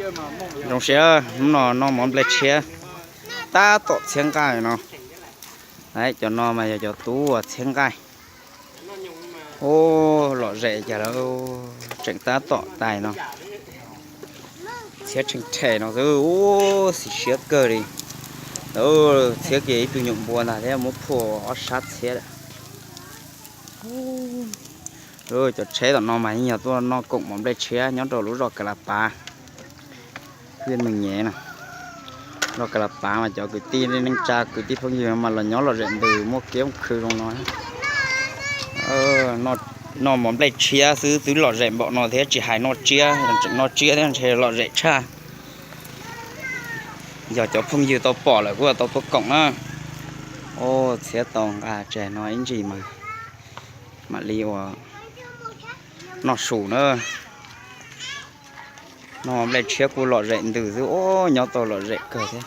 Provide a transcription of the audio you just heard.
Zoo siab hnub no noj mov nplej tshiab tab tom txhiab nqaij no. Cov no mas yog cov tub uas txhiab nqaij. Ub, lom zem cas lawv tseem tab tom tais no. Txhiab tsheej rhe no xwb, ub, xis siab kawg li. Lawv txhiab kiag ib tug nyuam npua ntag thiab muab phua ob sab txhiab lawm. Cov tsheb tom no mas yeej yog tuaj noj koom mov nplej tshiab nyob rau lub zos Kas Las Pav, Viaj Meej Nyem no. Zos Kas Las Pav mas cov kwv tij neej tsa kwv tij phooj ywg no mas los nyob lom zem ntws muaj kiab muaj khw zoo no. Noj mov nplej tshiab xwb twb lom zem npaum no thiab tsis hais noj tsiab, tseem noj tsiab thiab ntshe lom zem tshaj. Yog cov phooj ywg tau pom lawm kuj tau tuaj koom na. Ub, txhiab tau nqa tseg no ib ntsis mas mam li ua noj su na. Noj nplej tshiab kuj lom zem ntws xwb, ub, nyob tau lom zem kawg thiab.